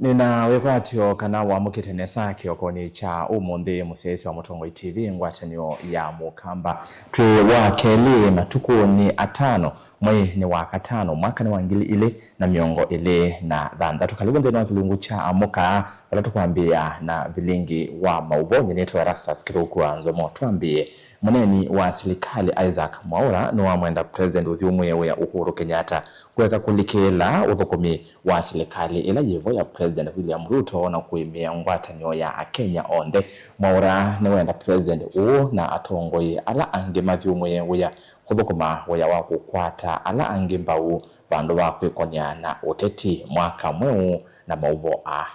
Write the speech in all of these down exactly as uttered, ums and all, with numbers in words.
Nĩna wĩkwatyo kana wamũkĩte nesa kĩokonĩ kya ũmũnthĩ, mũsyaĩĩsya wa Mũtongoi T V, ngwatanĩo ya Mũkamba. Twĩ wa kelĩ matukũnĩ atano, mwei nĩ wa katano, mwaka nĩ wa ngili ilĩ na mĩongo ĩlĩ na thanthatũ. Karibu nthĩnĩ wa kĩlungu kya Amũka, vala tũkwambĩĩa na vilingi wa maũvoo. Nyie nĩtawa Erastus Kĩthũku wa Nzomo. Twambĩĩe. Mũneeni wa silikalĩ Isaac Mwaũra nĩwamwenda President ũthyũmũĩe wĩa Uhuru Kenyatta kũeka kũlikĩla ũthũkũmi wa silikalĩ ĩla yĩvo ya President William Ruto na kũĩmĩĩa ngwatanĩo ya Akenya onthe. Mwaũra nĩwenda President ũũ na atongoi ala angĩ mathyũmũĩe wĩa kũthũkũma wĩa wa kũkwata ala angĩ mbau vandũ va kwĩkony'a na ũteti. Mwaka mweũ na maũvoo aa.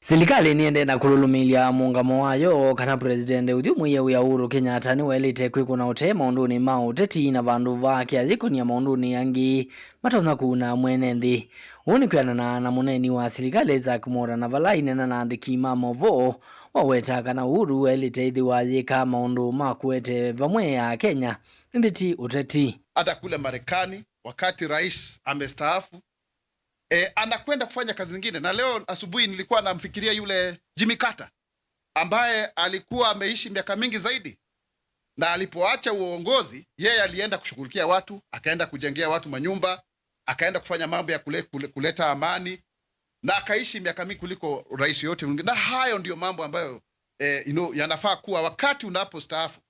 Silikalĩ nĩendee na kũlũlũmĩĩlya mũũngamo wayo kana President ũthyũmũĩe wĩa Uhuru Kenyatta nĩwaĩlĩte kwĩkũna ũtee maũndũnĩ ma ũteti na vandũ vake ayĩkony'a maũndũnĩ angĩ matonya kũuna mwene nthĩ. Ũu nĩ kwĩanana na mũneeni wa silikalĩ Isaac Mwaũra, na vala aineena na andĩki ma maũvoo, waweta kana Uhuru aĩlĩte ĩthĩwa ayĩka maũndũ ma kũete vamwe Akenya, ĩndĩ ti ũteti. Hata kule Marekani, wakati rais amestaafu, eh, anakwenda kufanya kazi nyingine. Na leo asubuhi nilikuwa namfikiria yule Jimmy Carter, ambaye alikuwa ameishi miaka mingi zaidi, na alipoacha uongozi, yeye alienda kushughulikia watu, akaenda kujengea watu manyumba, akaenda kufanya mambo ya kule, kule, kuleta amani, na akaishi miaka mingi kuliko rais yoyote mwingine. Na hayo ndio mambo ambayo, eh, you know, yanafaa kuwa wakati unapostaafu,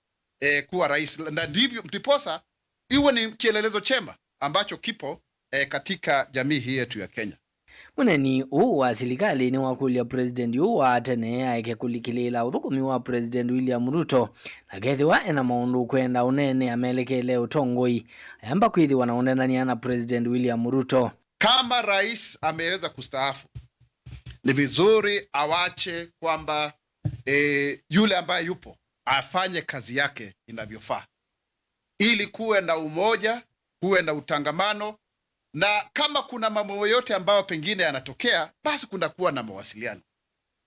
eh, kuwa rais, na ndivyo, ndiposa iwe ni kielelezo chema ambacho kipo, eh, katika jamii hii yetu ya Kenya. Mũneeni ũũ wa silikalĩ nĩwakũlya President ũũ wa tene aeke kũlikĩlĩĩla ũthũkũmi wa President William Ruto, na kethĩwa ena maũndũ ũkwenda ũneenea melekele ũtongoi, ayamba kwĩthĩwa na ũneenany'a na President William Ruto. Kama rais ameweza kustaafu, ni vizuri awache kwamba, eh, yule ambaye yupo afanye kazi yake inavyofaa, ili kuwe na umoja, kuwe na utangamano, na kama kuna mambo yoyote ambayo pengine yanatokea, basi kunakuwa na mawasiliano.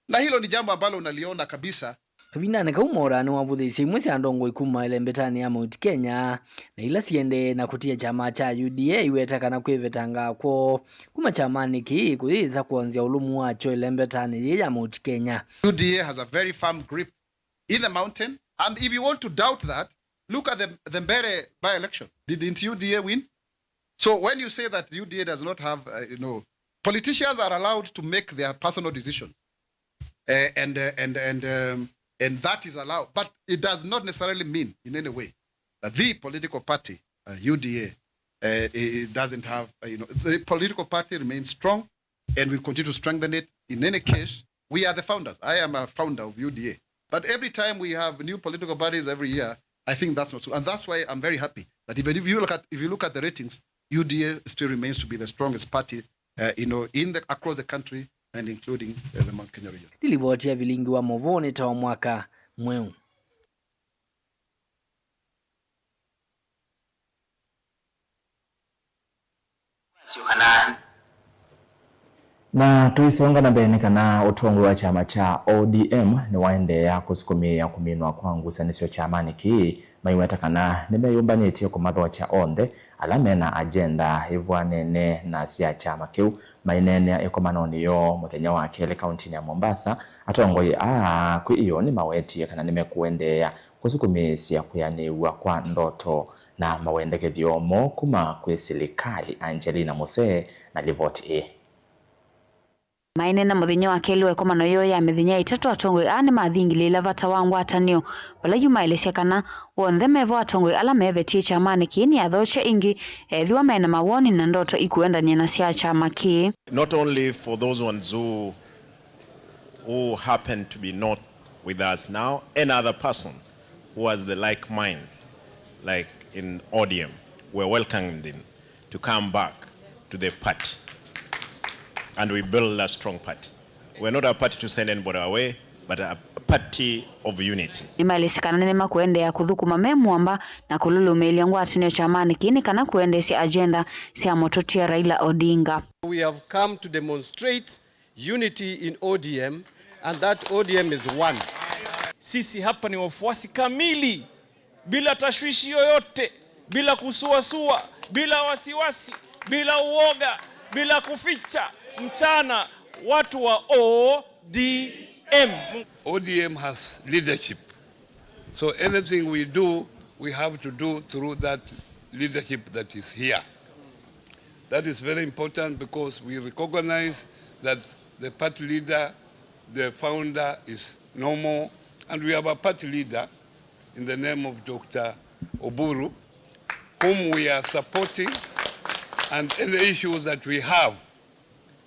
Na hilo ni jambo ambalo unaliona kabisa. Kavindanĩ kau, Mwaũra nĩwavũthĩĩsye imwe sya ndongoi kuma ĩlembetanĩ ya Mount Kenya, na ila siendee na kũtia kyama kya U D A, iweta kana kwĩvetanga kwoo kuma kyamanĩ kĩĩ kũyĩsa kwonzya ũlũmu wakyo ĩlembetanĩ yĩĩ ya Mount Kenya. U D A has a very firm grip in the mountain. And if you want to doubt that, look at the, the Mbeere by-election. Didn't U D A win? So when you say that U D A does not have, uh, you know, politicians are allowed to make their personal decisions, uh, and, uh, and, and, um, and that is allowed. But it does not necessarily mean in any way that the political party, uh, U D A, uh, it, it doesn't have, uh, you know, the political party remains strong, and we'll continue to strengthen it. In any case, we are the founders. I am a founder of U D A. But every time we have new political parties every year, I think that's not true. And that's why I'm very happy that even if you look at, if you look at the ratings, U D A still remains to be the strongest party, uh, you know, in the, across the country and including, uh, the Mount Kenya region. Nĩ livoti ya vilingi wa maũvoo nĩ ta wa mwaka mweũ. Na tũisonga na mbee, nĩ kana ũtongoi wa kyama kya O D M nĩwaendeea kũsukumĩĩa kũminwa kwa ngusanĩsyo kyamanĩ kĩĩ, maiweta kana nĩmeyũmbanĩtye kũmathokya onthe ala mena agenda ĩvũanene na sya kyama kĩu. Maineenea ĩkomanonĩ yoo mũthenya wa kelĩ kauntinĩ ya Mombasa, atongoi aa kwĩ ĩoo nĩmawetie kana nĩmekũendeea kũsukumĩĩsya kwĩanĩw'a kwa ndoto na mawendekethyo moo kuma kwĩ silikalĩ. Angelina Musee na livoti ĩĩ. Maineena mũthenya wa kelĩ wa ĩkomano yoo ya mĩthenya ĩtatũ, atongoi aa nĩmathingilĩĩla vata wa ngwatanĩo, vala yu maelesya kana onthe mevo atongoi ala mevetie kyamanĩ kĩĩ nĩathokya ĩngĩ ethĩwa mena mawoni na ndoto ikũendany'a na sya kyama kĩĩ. Not only for those ones who who happen to be not with us now, any other person who has the like mind, like in O D M, we're welcoming them to come back to the party. And we build a strong party. We're not a party to send anybody away, but a party of unity. Nĩmaelesya kana nĩmakũendeea kũthũkũma me mũamba na kũlũlũmĩĩlya ngwatanĩo kyamanĩ kĩĩ nĩ kana kũendeesya agenda sya mũtũtia Raila Odinga. We have come to demonstrate unity in O D M, and that O D M is one. Sisi hapa ni wafuasi kamili, bila tashwishi yoyote, bila kusuasua, bila wasiwasi, bila uoga, bila kuficha. Mchana, watu wa O D M. O D M has leadership. So anything we do, we have to do through that leadership that is here. That is very important because we recognize that the party leader, the founder is no more, and we have a party leader in the name of Doctor Oburu, whom we are supporting, and any issues that we have,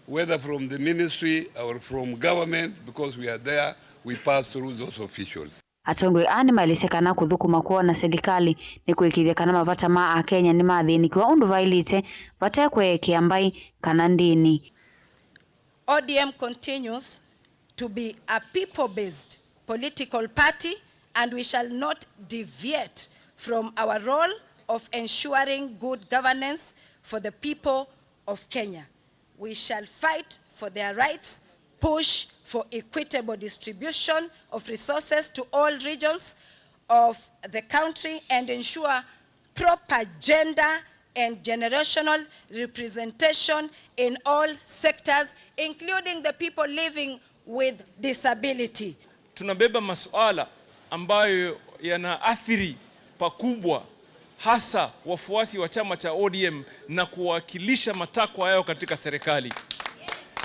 whether from the ministry or from government, because we are there, we pass through those officials. Atongoi aa nĩmaelesya kana kũthũkũma kwoo na silikalĩ nĩ kũĩkĩĩthya kana mavata ma Akenya nĩmathĩnĩkĩwa ũndũ vaĩlĩte vate kweekea mbaĩ kana ndĩni. O D M continues to be a people-based political party and we shall not deviate from our role of ensuring good governance for the people of Kenya. We shall fight for their rights, push for equitable distribution of resources to all regions of the country and ensure proper gender and generational representation in all sectors, including the people living with disability. Tunabeba masuala ambayo yanaathiri pakubwa hasa wafuasi wa chama cha O D M na kuwakilisha matakwa yao katika serikali.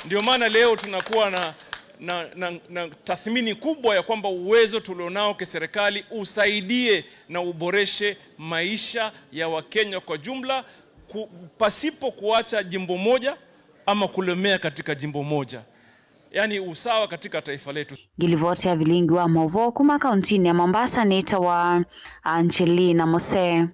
Ndio maana leo tunakuwa na, na, na, na tathmini kubwa ya kwamba uwezo tulionao kiserikali usaidie na uboreshe maisha ya Wakenya kwa jumla ku, pasipo kuacha jimbo moja ama kulemea katika jimbo moja. Yaani usawa katika taifa letu. Ngilivoti ya vilingi wa maũvoo kuma kauntinĩ ya Mombasa nĩtawa Angelina Mose.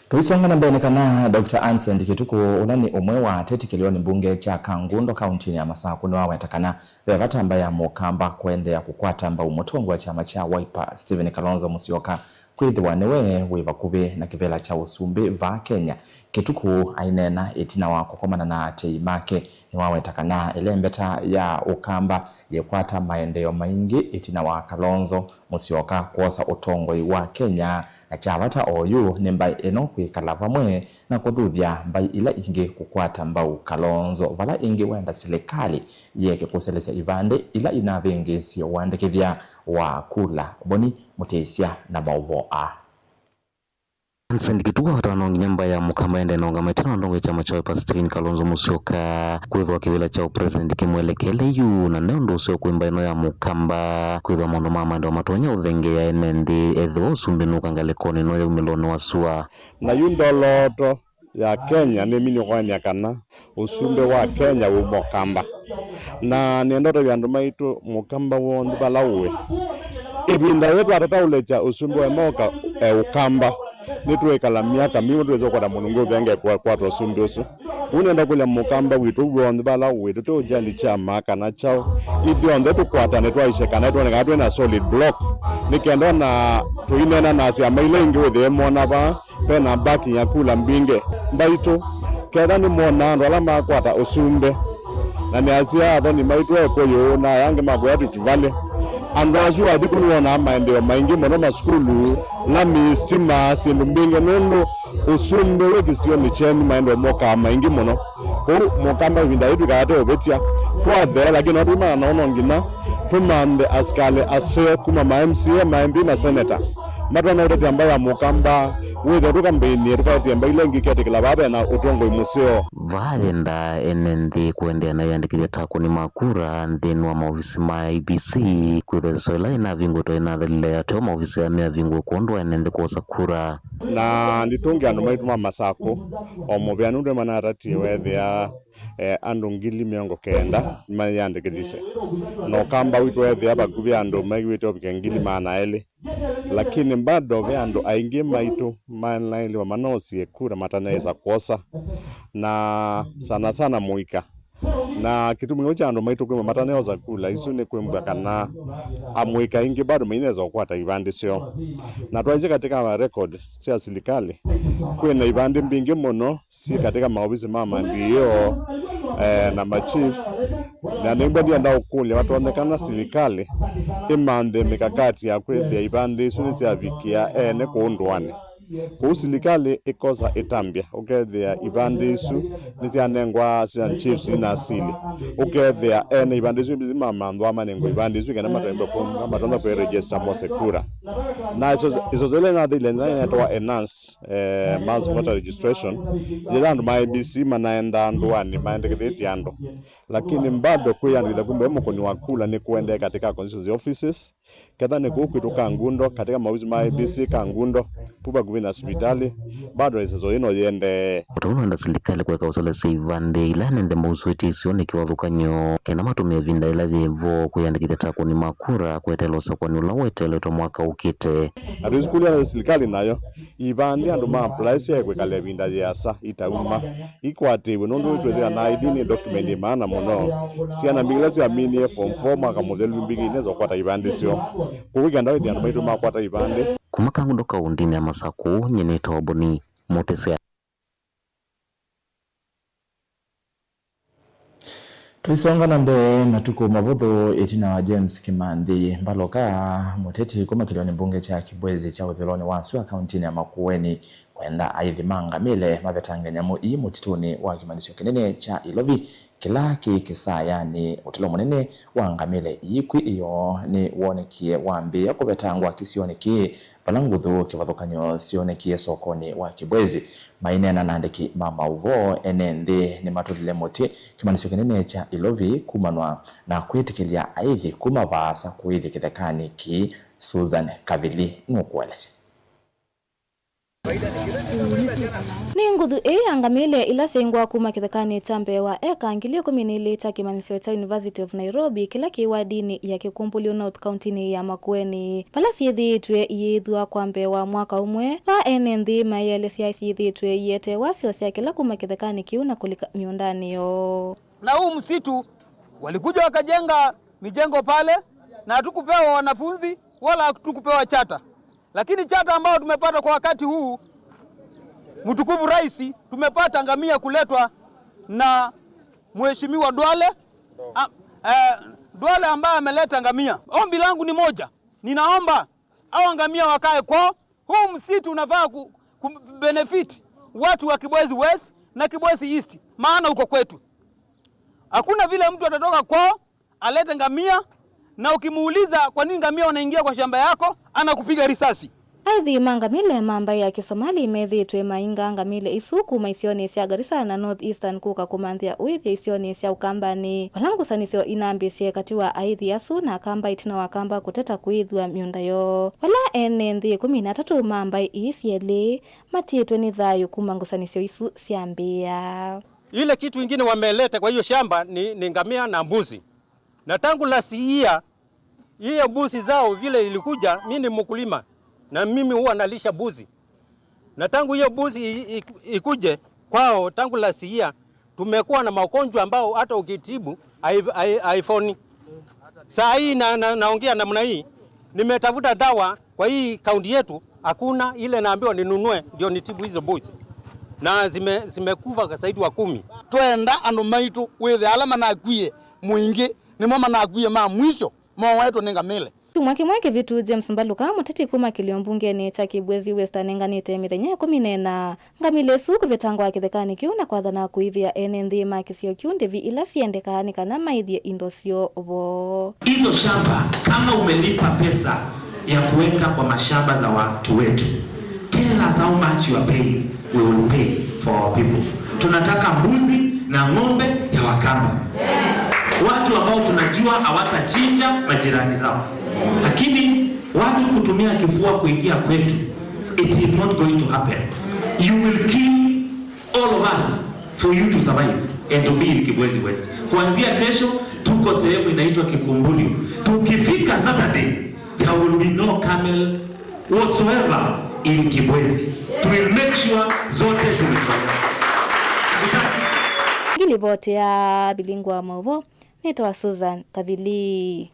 Tũisonga na mbee nĩ kana Doctor Ansendi Kĩtukũ, ũla nĩ ũmwe wa ateti kĩlĩonĩ mbunge kya Kangundo kauntinĩ ya Masakũ, nĩwaweta kana ve vata mbaĩ ya Mũkamba kũendeea kũkwata mbau mũtongoi wa kyama kya Wiper, Stephen Kalonzo Musyoka, kwĩthĩwa nĩwe wĩ vakuvĩ na kĩvĩla kya ũsumbĩ vaa Kenya. Kĩtukũ aineena ĩtina wa kũkomana na aatĩĩi make, nĩwaweta kana ĩlembeta ya Ũkamba yĩkwata maendeeo maingĩ ĩtina wa Kalonzo Musyoka kwosa ũtongoi wa Kenya, na kya vata oyu nĩ mbaĩ ĩno kwĩkala vamwe na kũthuthya mbaĩ ila ingĩ kũkwata mbau Kalonzo, vala ĩngĩ wenda silikalĩ yĩeke kũselesya ivandĩ ila inavĩngĩĩsye ũandĩkĩthya wa kula. Boni Mũtĩsya na maũvoo aa. Ansendi Kĩtukũ aweta no nginya mbaĩ ya Mũkamba ĩendee na ũngama ĩtina wa ndongo ya kyama kya Wiper Stephen Kalonzo Musyoka kwĩthĩwa kĩvĩla kya ũpresident kĩmwelekele yu, na ne ũndũ ũseo kwĩ mbaĩ ĩno ya Mũkamba kwĩthĩwa maũndũ ma maendeeo matonya ũthengeea ene nthĩ ethĩwa ũsumbĩ nũka ngalĩkonĩ ĩno yaumĩlonĩ wa sua. Na yu ndolooto ya Kenya nĩminĩkũanĩa kana ũsumbĩ wa Kenya wĩ Mũkamba. Na nĩenda ũtavya andũ maitũ Mũkamba w'onthe vala ũĩ, ĩvinda yĩĩ twatata ũlekya ũsumbĩ wa ĩmoka e Ũkamba, nĩtwĩkala myaka mingĩ twĩsa kũkwata mũlungu ũvenge kũkwata ũsumbĩ ũsu. Ũu nĩenda kũlya Mũkamba witũ w'onthe vala ũĩ, tũteũjali kyama kana kyaũ, ithyonthe tũkwatane twaisye kana twone kana twĩ na solid block, nĩ kenda ona tũineena na syama ila ingĩ wĩthĩe mona vaa ve na backing ya kula mbingĩ. Mbaitũ, ketha nĩmwonaa andũ ala makwata ũsumbĩ, na nĩasyaa athoni maitũ Ekũyũ na aya angĩ ma kũya Rift Valley, andũ asu athi kũu nĩwonaa maendeeo maingĩ mũno, masukulu, lami, sitima, syĩndũ mbingĩ, nũndũ ũsumbĩ wĩ kĩsionĩ kyenyu maendeeo mokaa maingĩ mũno. Kwoou Mũkamba ĩvinda yĩĩ twĩkaa tũũvĩtya, twathea, lakini no tũimana nao no nginya tũmanthe asikalĩ aseo kuma ma M C A, ma M P, ma seneta. Matonya ũtetea mbaĩ ya Mũkamba, wĩthĩe tũkambĩinĩe tũkaetie mbaĩ ila ingĩ iketĩkĩla vaa ve na ũtongoi mũseo. Vaa yendaa ene nthĩ kũendeea na ĩandĩkĩthya ta akũni ma kura nthĩnĩ wa maovisi ma I E B C, kwĩthwa ĩsoso ĩla ĩnavingũtwe ĩnathelile ateo maovisi aa meavingũe kwondũ wa ene nthĩ kwosa kura. Na nditũngĩa andũ maitũ ma Masakũ o mũvea nũndũ nĩmanatatie weethĩa eh, andũ ngili mĩongo kenda mayĩandĩkĩthisye. Na Ũkamba witũ weethĩa vakuvĩ andũ maiw'ĩte ũvike ngili maana elĩ. Lakini bado ve andũ aingĩ maitũ manaĩlĩwa manosie kura matanesa kwosa, na sana sana mũika. Na kĩtumi kĩu kya andũ maitũ kwĩmwe mataneosa kula isu nĩ kwĩmbwa kana amũika aingĩ bado mainesa kũkwata ivandĩ syoo. Na twaisye katika record sya silikalĩ, kwĩ na ivandĩ mbingĩ mũno syĩ katika maovisi ma ma D O, eh, na ma chief. Na nĩw'o ndienda ũkũlya, vatonyekana silikalĩ ĩmanthe mikakati ya kwĩthĩa ivandĩ isu nĩsyavikĩa ene kũu ndũanĩ. Kũu silikalĩ ĩkosa ĩtambya, ũkethĩa ivandĩ isu nĩsyanengwa assistant chiefs na asili. Ũkethĩa ene ivandĩ isu mamanthwa manengwe ivandĩ isu kana matembwe kũnga matonza kwĩregister mose kura. Na isoselĩ nathĩile nĩnetwa enhanced eh, mass voter registration, yĩla andũ ma I E B C manaenda ndũanĩ maendekethĩtye andũ. Lakini bado kwĩyandĩkĩthya kumbe mũkũni wa kula nĩ kũendee katika constituency offices, ketha nĩ kũu kwitũ Kangundo, katika maofisi ma I E B C Kangundo, pu vakuvĩ na sivitali, bado ĩseso ĩno yĩendee. O ta ũu nĩwenda silikalĩ kũeka ũselesya ivandĩ ila nende mausũĩtye isionĩ kĩvathũkany'o, kenda matũmĩe ĩvinda yĩla yĩ vo kwĩyandĩkĩthya ta akũni ma kura kweteela ũsakũani ũla weteeletwe mwaka ũkĩte. Na twĩsukũlya silikalĩ nayo ivandĩ andũ ma apply syae kwĩkala ĩvinda yĩasa itauma ikwatĩw'e, nũndũ twĩsĩ kana I D nĩ document ĩ maana mũno. Syana mbingĩ ila syaminie form four mwaka mũthelu mbingĩ inesa kũkwata ivandĩ syoo. Kwoou kenda wĩthĩa andũ maitũ makwata ivandĩ. Kuma Kangundo kaũntĩnĩ ya Masakũ, nyie nĩtawa Boni Mũtĩsya. Tũisonga na mbee, matukũ mavũthũ ĩtina wa James Kĩmanthi Mbalũka, mũteti kuma kĩlĩonĩ mbunge kya Kĩbwezi kya ũthũĩlonĩ wa sua kaũntĩnĩ ya Makueni, kwenda aithi ma ngamĩle mavetange nyamũ ii mũtitũnĩ wa kĩmanyĩsyo kĩnene kya Ilovi kĩla kĩ kĩsayanĩ. Ũtalo mũnene wa ngamĩle ii kwĩ ĩoo nĩwonekie wambĩĩa kũvetangwa kĩsionĩ kĩĩ, vala nguthu kĩvathũkany'o syonekie sokonĩ wa Kĩbwezi. Maineena na andĩki ma maũvoo, ene nthĩ nĩmatũlile mũtĩ kĩmanyĩsyo kĩnene kya Ilovi kumanwa na kwĩtĩkĩlya aithi kuma vaasa kũithi kĩthekanĩ kĩĩ. Susan Kavili nũkũelesya. Nĩ nguthu ĩĩ ya ngamĩle ila syaingwa kuma kĩthekanĩ kya mbee wa eka ngili ĩkũmi na ilĩ kya kĩmanyĩsyo kya University of Nairobi kĩla kĩ wadinĩ ya Kĩkumbũlyo North kaũntĩnĩ ya Makueni. Vala syĩthĩĩtwe iyĩĩthw'a kwa mbee wa mwaka ũmwe, va ene nthĩ maĩelesya syĩthĩĩtwe iete wasyo sya kĩla kuma kĩthekanĩ kĩu na kũlika mĩũndanĩ yoo. Na huu msitu walikuja wakajenga mijengo pale, na hatukupewa wanafunzi wala hatukupewa chata, lakini chata ambayo tumepata kwa wakati huu, mtukufu Rais, tumepata ngamia kuletwa na Mheshimiwa Duale, a, eh, Duale ambaye ameleta ngamia. Ombi langu ni moja, ninaomba hawa ngamia wakae kwao. Huu msitu unafaa ku, ku benefit watu wa Kibwezi West na Kibwezi East, maana uko kwetu. Hakuna vile mtu atatoka kwao alete ngamia, na ukimuuliza kwa nini ngamia wanaingia kwa shamba yako, anakupiga risasi. Aithi ma ngamĩle ma mbaĩ ya Kĩsomali methĩĩtwe mainga ngamĩle isu kuma isionĩ sya Garissa na North Eastern kũka kũmanthĩa ũĩthya isionĩ sya Ũkambanĩ, vala ngusanĩsyo inambĩĩsye katĩ wa aithi asu na Akamba ĩtina wa Akamba kũteta kũĩthw'a mĩũnda yoo, vala ene nthĩ ĩkũmi na atatũ ma mbaĩ ii syelĩ matiĩtwe nĩ thayũ kuma ngusanĩsyo isu syambĩĩa. Ile kitu ingine wameleta kwa hiyo shamba ni, ni ngamia na mbuzi. Na tangu last year, hiyo mbuzi zao vile ilikuja, mimi ni mkulima na mimi huwa nalisha mbuzi. Na tangu hiyo mbuzi i, i, ikuje kwao tangu last year, tumekuwa na magonjwa ambao hata ukitibu hai-, hai-, haiponi. Saa hii na, na, naongea namna hii, nimetafuta dawa kwa hii kaunti yetu, hakuna. Ile naambiwa ninunue ndio nitibu hizo mbuzi, na zime-, zimekufa zaidi wa kumi. Twenda andũ maitũ wĩthe ala manakwie mũingĩ, nĩmo manakwie ma mwisho moetwe nĩ ngamĩle. Kyumwa kĩmwe kĩvĩtu, James Mbaluka, mũteti kuma kĩlĩo mbungenĩ kya Kĩbwezi West, anenganĩte mĩthenya ĩkũmi na ĩna ngamĩle isu kũvetangwa kĩthekanĩ kĩu na kwathana kũivĩa ene nthĩ ma kĩsio kĩu ndĩvi ila syendekaa nĩ kana maĩthye indo syoo vo. Hizo shamba, kama umelipa pesa ya kuweka kwa mashamba za watu wetu, tell us how much you are paying, we will pay for our people. Tunataka mbuzi na ng'ombe ya Wakamba. Watu ambao tunajua hawatachinja majirani zao. Lakini watu kutumia kifua kuingia kwetu, it is not going to happen. You will kill all of us for you to survive and to be in Kibwezi West. Kuanzia kesho, tuko sehemu inaitwa Kikumbulio. Tukifika Saturday, there will be no camel whatsoever in Kibwezi. We will make sure zote zimetolewa. Ngilivoti ya Bilingwa Mauvo, nĩtawa Susan Kavili.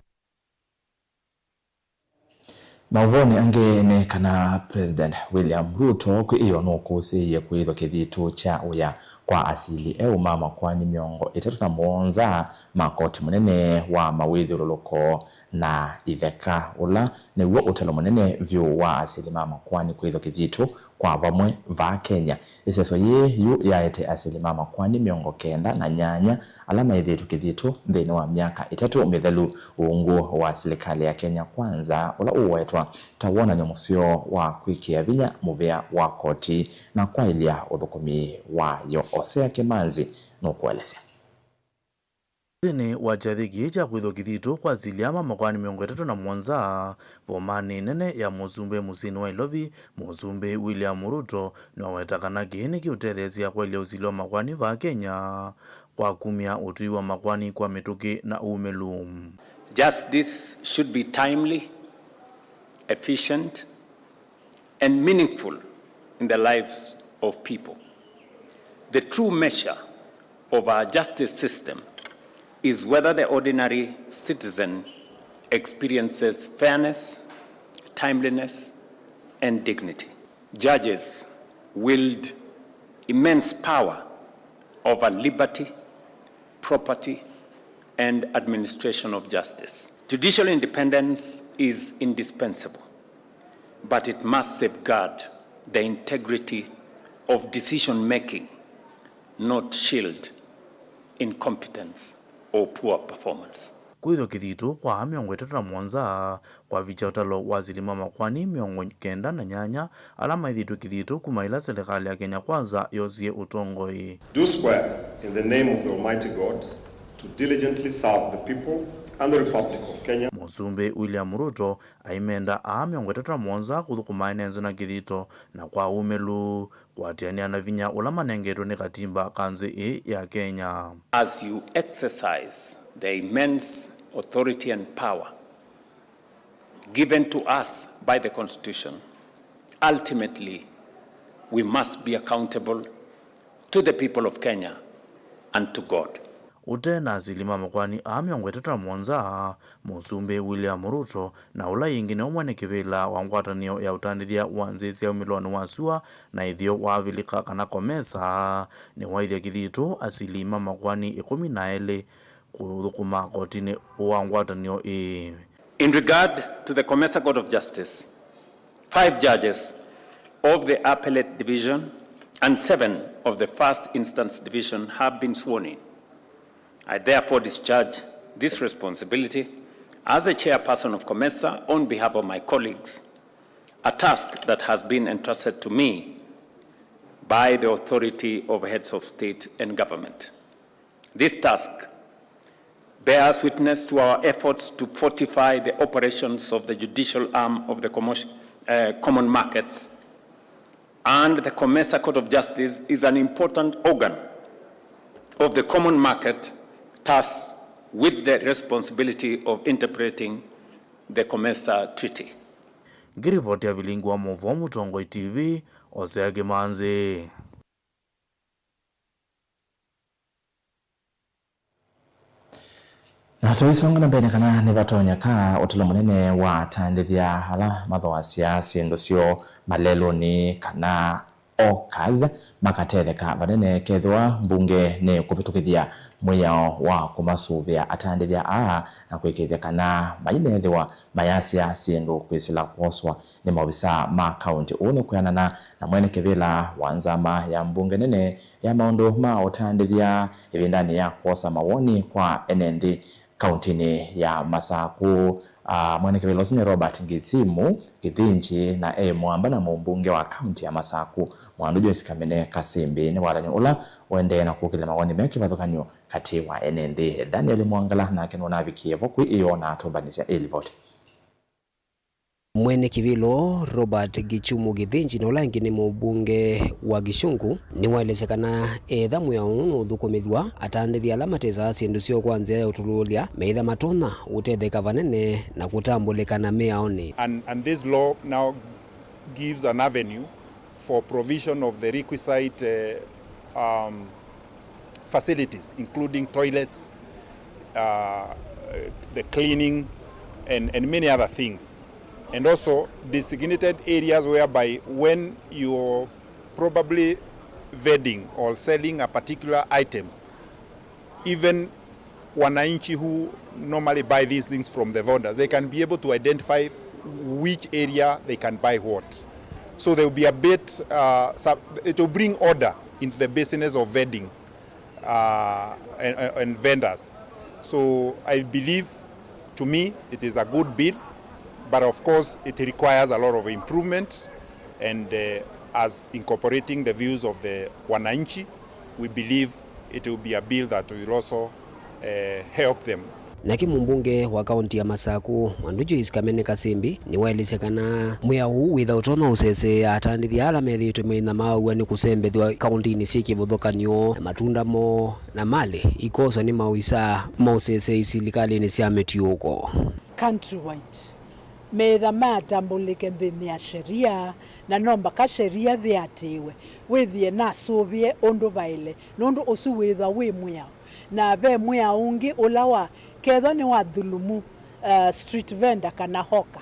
Maũvoonĩ angĩ nĩ kana President William Ruto kwĩ ĩyo nũkũsĩĩie kwĩthwa kĩthitũ kya ũya kwa asili eũ ma makoani mĩongo ĩtatũ na mũonza ma koti mũnene wa mawĩthyũlũlũko na itheka, ũla nĩw'o ũtalo mũnene vyũ wa asili ma makoani kwĩthwa kĩthitũ kwa vamwe vaa Kenya. Ĩseso yĩĩ yu yaete asili ma makoani mĩongo kenda na nyanya ala maĩthĩtwe kĩthitũ nthĩnĩ wa myaka ĩtatũ mĩthelu, ungu wa silikalĩ ya Kenya Kwanza ũla ũwetwa ta wonany'o mũseo wa kwĩkĩa vinya mũvea wa koti na kwaĩlya ũthũkũmi wayo. Osea Kĩmanzi nũkũelesya. Nthĩnĩ wa kyathĩ kĩĩ kya kwĩthwa kĩthitũ kwa asili ma makoani mĩongo ĩtatũ na mũonza vomanĩ nene ya mũsumbĩ mũsyĩnĩ wa Ilovi, Mũsumbĩ William Ruto nĩwaweta kana kĩĩ nĩkĩũtetheesya kwaĩlya ũsili wa makoani vaa Kenya kwa kumya ũtwi wa makoani kwa mĩtũkĩ na ũũmĩlu. Justice should be timely, efficient, and meaningful in the lives of people. The true measure of our justice system is whether the ordinary citizen experiences fairness, timeliness, and dignity. Judges wield immense power over liberty, property, and administration of justice. Judicial independence is indispensable, but it must safeguard the integrity of decision-making, not shield incompetence or poor performance. Kwĩthwa kĩthitũ kwa aa mĩongo ĩtatũ na mũonza kwavikya ũtalo wa asili ma makoani mĩongo kenda na nyanya ala maĩthĩtwe kĩthitũ kuma ĩla silikalĩ ya Kenya Kwanza yosie ũtongoi. Do swear in the name of the Almighty God to diligently serve the people and the Republic of Kenya. Mũsumbĩ William Ruto aimenda aa mĩongo ĩtatũ na mũonza kũthũkũma ene nzĩ na kĩthito na kwa ũmĩlu, kũatĩanĩa na vinya ũla manengetwe nĩ katimba ka nzĩ ĩĩ ya Kenya. As you exercise the immense authority and power given to us by the Constitution, ultimately we must be accountable to the people of Kenya and to God. Ũte na asili ma makoani aa mĩongo ĩtatũ na mũonza, Mũsumbĩ William Ruto na ũla ĩngĩ nĩwe mwene kĩvĩla wa ngwatanĩo ya ũtandĩthya wa nzĩ sya umĩlonĩ wa sua na ĩtheo wa Avilika kana COMESA, nĩwaĩthya kĩthitũ asili ma makoani ĩkũmi na elĩ kũthũkũma kotinĩ wa ngwatanĩo ĩĩ. In regard to the COMESA Court of Justice, five judges of the Appellate Division and seven of the First Instance Division have been sworn in. I therefore discharge this responsibility as the chairperson of COMESA on behalf of my colleagues, a task that has been entrusted to me by the authority of heads of state and government. This task bears witness to our efforts to fortify the operations of the judicial arm of the commotion, uh, common markets, and the COMESA Court of Justice is an important organ of the common market tasked with the responsibility of interpreting the COMESA Treaty. Ngĩrivoti ya vilingi wa maũvoo Mũtongoi T V, Osea Kĩmanzi. Na tũisonga na mbee nĩ kana nĩvatonyeka ũtalo mũnene wa atandĩthya ala mathooasya syĩndũ syoo malelũnĩ kana hawkers makatetheka vanene kethĩwa mbunge nĩkũvĩtũkĩthya mwĩao wa kũmasũvĩa atandĩthya aa na kwĩkĩĩthya kana mainethĩwa mayasya syĩndũ kwĩsĩla kwoswa nĩ maovisaa ma kaũntĩ. Ũu nĩ kwĩanana na mwene kĩvĩla wa nzama ya mbunge nene ya maũndũ ma ũtandĩthya ĩvindanĩ ya kwosa mawoni kwa ene nthĩ kaũntĩnĩ ya Masakũ. Ah, mwene kĩvĩla ũsu nĩ Robert Gĩthimũ Gĩthĩnji, na e mũamba na mũmbunge wa kaũntĩ ya Masakũ, Mwandũ Joyce Kamene Kasĩmbĩ. Nĩ wathani ũla ũendee na kũkĩlya mawoni me kĩvathũkany'o katĩ wa ene nthĩ. Daniel Mwangala nake nũnavikie vo kwĩ ĩyoo na atũmbanĩsya ĩ livoti. Mwene kĩvĩlo Robert Gichumu Gĩthĩnji na ũla ĩngĩ nĩ mũmbunge wa Gĩchũngũ nĩwaelesya kana etha mwĩao ũũ nũũthũkũmĩthw'a, atandĩthya ala matesaa syĩndũ syoo kwa nzĩa ya ũtũlũũlya meĩtha matonya ũtetheka vanene na kũtambũlĩka na mĩaonĩ. And, and this law now gives an avenue for provision of the requisite, uh, um, facilities, including toilets, uh, the cleaning, and, and many other things. And also designated areas whereby when you're probably vending or selling a particular item, even wananchi who normally buy these things from the vendors, they can be able to identify which area they can buy what. So there will be a bit, uh, sub-, it will bring order into the business of vending, uh, and, and, and vendors. So I believe, to me, it is a good bill, but of course, it requires a lot of improvement, and, uh, as incorporating the views of the wananchi, we believe it will be a bill that will also, uh, help them. Nake mũmbunge wa kaunti ya Masaku, Mwandu Joyce Kamene Kasimbi, nĩwaelesya kana mwĩao ũũ wĩtha ũtonya ũseseea atandĩthya ala methĩĩtwe maina maaw'a nĩ kũsembethw'a kauntinĩ syĩ kĩvathũkany'o, na matunda moo na malĩ ikoswa nĩ maovisaa ma ũseseei silikalĩnĩ sya mĩtiũũko. Countrywide, meetha maatambũlĩke nthĩnĩ ya sheria, na no mbaka sheria yĩatĩĩwe, wĩthĩe nasũvĩe ũndũ vaĩle, nũndũ ũsu wĩthwa wĩ mwĩao. Na ve mwĩao ũngĩ ũla wa, kethwa nĩwathulumu, uh, street vendor kana hawker,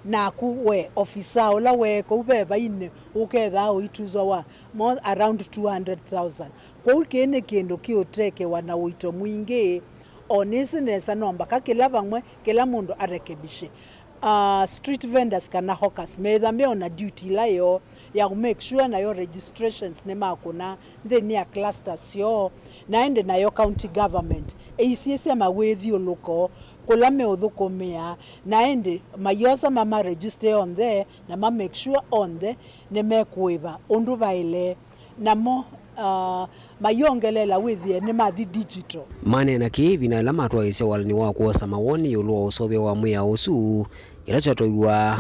naku we ofisa ũla wee kũu vevainĩ ũkethaa ũituswa wa more around two hundred thousand. Kwoou kĩĩ nĩ kĩndũ kĩũtekewa na ũito mwingĩ, o nĩsĩ nesa no mbaka kĩla vamwe kĩla mũndũ arekebishe. Uh, street vendors kana hawkers meetha meona duty ila yoo ya ku make sure nayo registrations nĩmakũna nthĩnĩ ya clusters syoo, na ĩndĩ nayo county government ĩisyĩsya mawĩthyũlũko kũla meũthũkũmĩa, na ĩndĩ mayosa mamaregister onthe na ma make sure onthe nĩmekũĩva ũndũ vaĩle. Namo, uh, mayongeleela wĩthĩe nĩmathi digital. Maneena kĩĩ ĩvinda yĩla matwaĩĩsya walani wa kwosa mawoni ĩũlũ wa ũseũvyo wa mwĩao ũsu, kĩla kyatwaiwa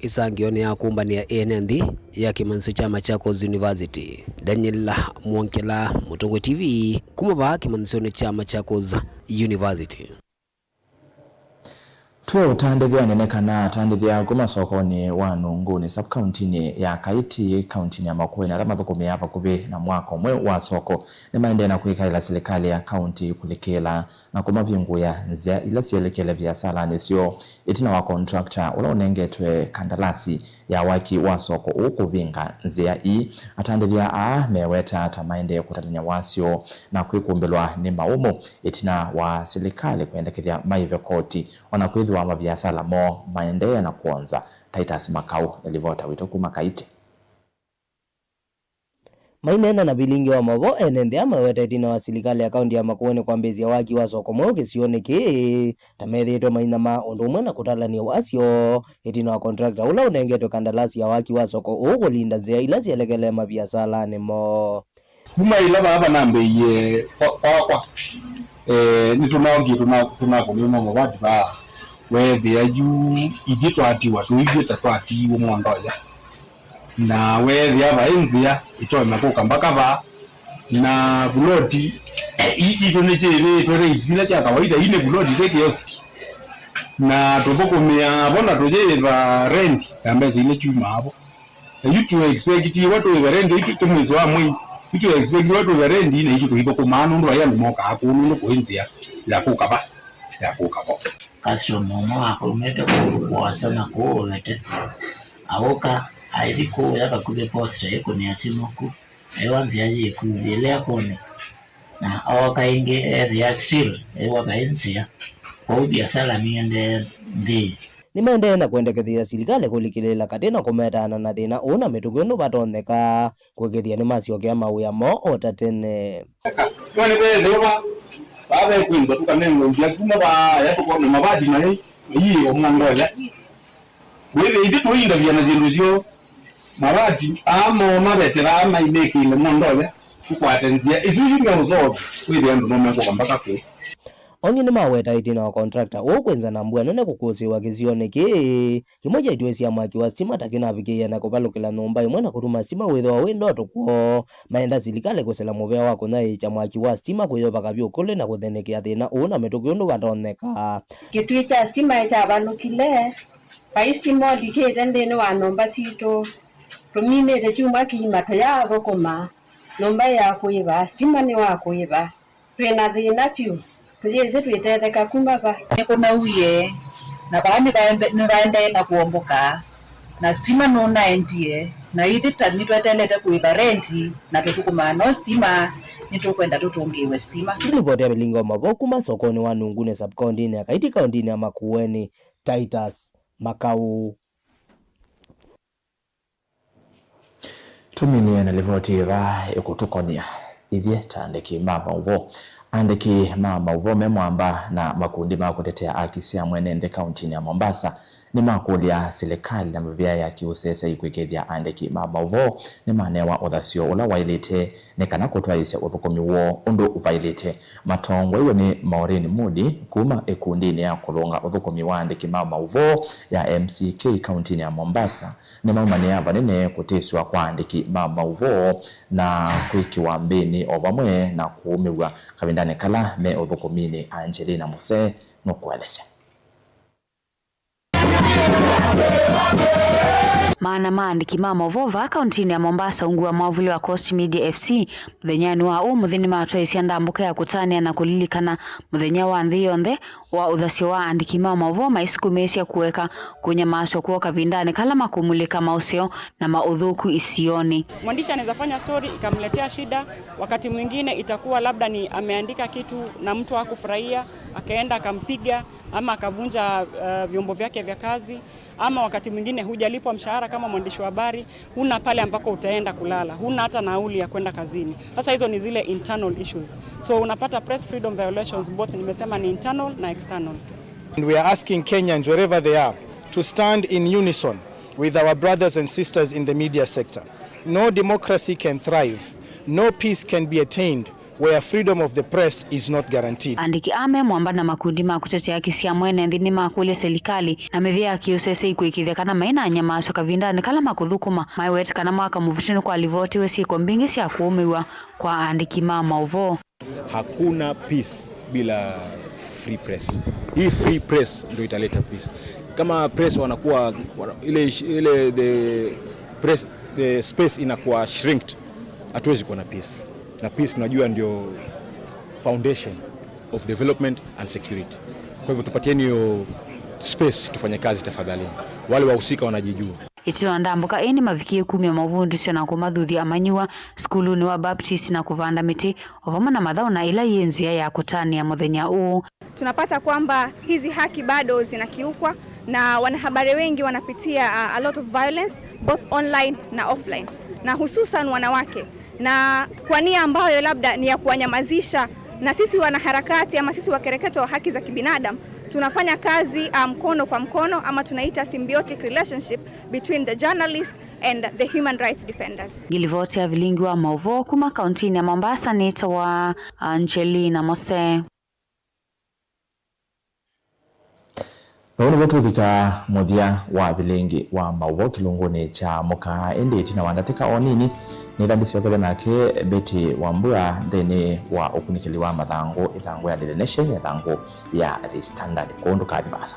ĩsangĩonĩ ya kũmbanĩa ene nthĩ ya kĩmanyĩsyo kya Machakos University. Daniel Mwongela, Mũtongoi T V, kuma vaa kĩmanyĩsyonĩ kya Machakos University. Tũũtandĩthya nene kana atandĩthya kuma sokonĩ wa Nunguni, sub-kauntinĩ ya Kaiti, kauntinĩ ya Makueni, ala mathũkũmĩaa vakuvĩ na mwako ũmwe wa soko, nĩmaendee na kwĩkaĩla silikalĩ ya kaunti kũlikĩla na kũmavingũĩa nzĩa ila syelekele viasalanĩ syoo, ĩtina wa contractor ũla ũnengetwe kandalasi ya waki wa soko ũũ kũvinga nzĩa ii. Atandĩthya aa meweta ta maendee kũtavany'a wasyo na kwĩkũmbĩlwa nĩ maũmũ ĩtina wa silikalĩ kwendekethya maive koti, o na kwĩthĩwa maviasala moo maendee na kwonza. Titus Makau nĩ livota witũ kuma Kaiti. Maineena na vilingi wa maũvoo, ene nthĩ aa maweta ĩtina wa silikalĩ ya kaunti ya Makueni kwambĩĩsya waki wa soko mweũ kĩsionĩ kĩĩ, ta methĩĩtwe mainyamaa ũndũ ũmwe na kũtalany'a wasyo ĩtina wa contractor ũla ũnengetwe kandalasi ya waki wa soko ũũ kũlinda nzĩa ila syelekele maviasalanĩ moo. Kuma ĩla vaa vanambĩĩie kwa-, kwakwa, eh, nĩtũnaongie tũna-, tũnakũnĩwa mavati vaa, weethĩa yu ithyĩ twatiwa tũilyĩ ta twatiiwe Mondoya. Na weethĩa vaĩ nzĩa ĩtonya kũka mbaka vaa, na vuloti i-, itũ nĩkyĩvĩtwe rates ila sya kawaida, ii nĩ vuloti, ti kioski. Na tũthũkũmĩaa vo na tũyĩva rent ya mbesa ila kyumaa vo. Na yu tũ expect ĩwa tũĩve rent ĩtu ti mwĩso wa mwei, yu tũ expect ĩwa tũĩve rent, na itũ tũithũkũmaa nũndũ vai andũ mokaa kũu nũndũ kũĩ nzĩa ya kũka va, ya kũka vo. Customer ũmwe wakomete kũu kwosa na kũu ũvete. Aũka, aithi kũũya vakuvĩ posta ĩkũnĩa simũ ku, aiwa nzĩa yĩku yĩlea kũnĩ. Na ooka ĩngĩ ethĩa still aiwa vaĩ nzĩa. Kwoou viasala nĩendee nthĩ. Nĩmaendee na kwendekethya silikalĩ kũlikĩlĩĩla katĩ na kũmetaana na thĩna ũũ na mĩtũkĩ ũndũ vatonyeka. Kũĩkĩĩthya nĩmasyokea mawĩa moo o ta tene. Nĩwone veethĩwa vaa vekwĩndwa tũkanengwa nzĩa kuma vaaya tũkone mavati maĩ mayĩĩwa Mondoya. Wĩthĩa ithyĩ tũindavya na syĩndũ syoo, mavati aa moo maveteraa maimĩkĩĩle Mondoya tũkwate nzĩa ĩsu yu meũsoo kwĩthĩa andũ no mekũka mbaka kũu. Ongĩ nĩmaweta ĩtina wa contractor ũũ kwĩnza na mbua nene kũkũsĩĩwa kĩsionĩ kĩĩ. Kĩmwe kya ituĩ sya mwaki wa sitima ta kĩnavikĩie na kũvalũkĩla nyũmba ĩmwe na kũtuma sitima wĩthĩwa wĩ ndoto kwoo. Maenda silikalĩ kũsĩla mũvea wa kũnyaĩĩkya mwaki wa sitima kũyovaka vyũ kũlĩ na kũthenekea thĩna ũũ na mĩtũkĩ ũndũ vatonyeka. Kĩtuĩ kya sitima kyavalũkile, vai sitima ũlikĩte nthĩnĩ wa nyũmba sitũ. Tũminĩte kyumwa kĩima tũyaathũkũma, nyũmba ĩyakũĩva, sitima nĩwakũĩva. Twĩ na thĩna vyũ, tũyĩsĩ twĩtetheka kuma va? Nĩkũnauie, na vaa nĩvaembe-, nĩvaendee na kũomboka, na sitima nũnaendie, Na ithyĩ ta nĩtweteelete kũĩva rendi na tũthũkũmaa no sitima, nĩtũkwenda tũtũngĩĩwe sitima. Nĩ livoti ya vilingi wa maũvoo kuma sokonĩ wa Nungune sub-kaũntĩnĩ ya Kaiti, kaũntĩnĩ ya Makueni, Titus Makau. Tũminie na livoti ĩva ĩkũtũkonia ithyĩ ta andĩki ma maũvoo. Andĩki ma maũvoo me mwamba na makundi ma kũtetea aki sya mwene nthĩ kaũntĩnĩ ya Mombasa nĩmakũlya silikalĩ na mĩvĩa ya kĩũseseĩ kũĩkĩĩthya andĩki ma maũvoo nĩmanewa ũthasyo ũla waĩlĩte nĩ kana kũtwaĩĩsya ũthũkũmi woo ũndũ ũvaĩlĩte. Matongoew'e nĩ Maureen Mudi kuma ĩkundinĩ ya kũlũnga ũthũkũmi wa andĩki ma maũvoo ya M C K kaũntĩnĩ ya Mombasa, nĩmaumanĩa vanene kũtĩsw'a kwa andĩki ma maũvoo na kwĩkĩwa mbĩnĩ o vamwe na kũũmĩw'a kavindanĩ kala me ũthũkũminĩ. Angelina Muse nũkũelesya. Maana ma andĩki ma maũvoo vaa kaũntĩnĩ ya Mombasa ungu wa mwavuli wa Coast Media F C mũthenyanĩ wa ũmũnthĩ nĩmatwaĩĩsya ndambũka ya kũtanĩa na kũlilikana mũthenya wa nthĩ yonthe wa ũthasyo wa andĩki ma maũvoo maisukumĩĩsya kũeka kũnyamaasw'a kwoo kavindanĩ kala makũmulĩka maũseo na maũthũku isionĩ. Mwandishi anaweza fanya story ikamletea shida, wakati mwingine itakuwa labda ni ameandika kitu na mtu hakufurahia, akaenda akampiga ama akavunja, eh, vyombo vyake vya kazi, ama wakati mwingine hujalipwa mshahara kama mwandishi wa habari, huna pale ambako utaenda kulala, huna hata nauli ya kwenda kazini. Sasa hizo ni zile internal issues. So unapata press freedom violations both, nimesema ni internal na external. And we are asking Kenyans, wherever they are, to stand in unison with our brothers and sisters in the media sector. No democracy can thrive, no peace can be attained where freedom of the press is not guaranteed. Andĩki aa me mwamba na makundi ma kũtetea haki sya mwene nthĩ nĩmakũlya silikalĩ na mĩvĩa ya kĩũseseĩ kũĩkĩĩthya kana mainanyamasw'a kavindanĩ kala makũthũkũma, maiweta kana mwaka mũvĩtu nĩkwalivotiwe syĩko mbingĩ sya kũũmĩw'a kwa andĩki ma maũvoo. Hakuna peace bila free press. Hii free press ndio italeta peace. Kama press wanakuwa, wana-, ile ish-, ile the press, the space inakuwa shrinked, hatuwezi kuwa na peace. Na peace tunajua ndio foundation of development and security. Kwa hivyo tupatieni hiyo space tufanye kazi tafadhali. Wale wahusika wanajijua. Ĩtina wa ndambũka ĩĩ nĩmavikie kumya mavundĩsyo na kũmathuthya amanyĩw'a sukulunĩ wa Baptist na kũvanda mĩtĩ, o vamwe na mathaũ na ĩla yĩ nzĩa ya kũtanĩa mũthenya ũũ. Tunapata kwamba hizi haki bado zinakiukwa na wanahabari wengi wanapitia, uh, a lot of violence both online na offline, na hususan wanawake, na kwa nia ambayo labda ni ya kuwanyamazisha, na sisi wanaharakati ama sisi wakereketo wa haki za kibinadamu tunafanya kazi, uh, mkono kwa mkono, ama tunaita symbiotic relationship between the journalist and the human rights defenders. Ngilivoti ya vilingi wa maũvoo kuma kauntinĩ ya Mombasa nĩtawa Angelina Mose. Na ũu nĩvo tũvika mũthya wa vilingi wa maũvoo kĩlungunĩ kya mũkaa, ĩndĩ ĩtina wa ndatĩka o nini, nĩtha ndĩsyokethya nake Betty Wambua nthĩnĩ wa ũkunĩkĩli wa mathangũ, ĩthangũ ya Daily Nation na ĩthangũ ya The Standard. Kwoou ndũkathi vaasa.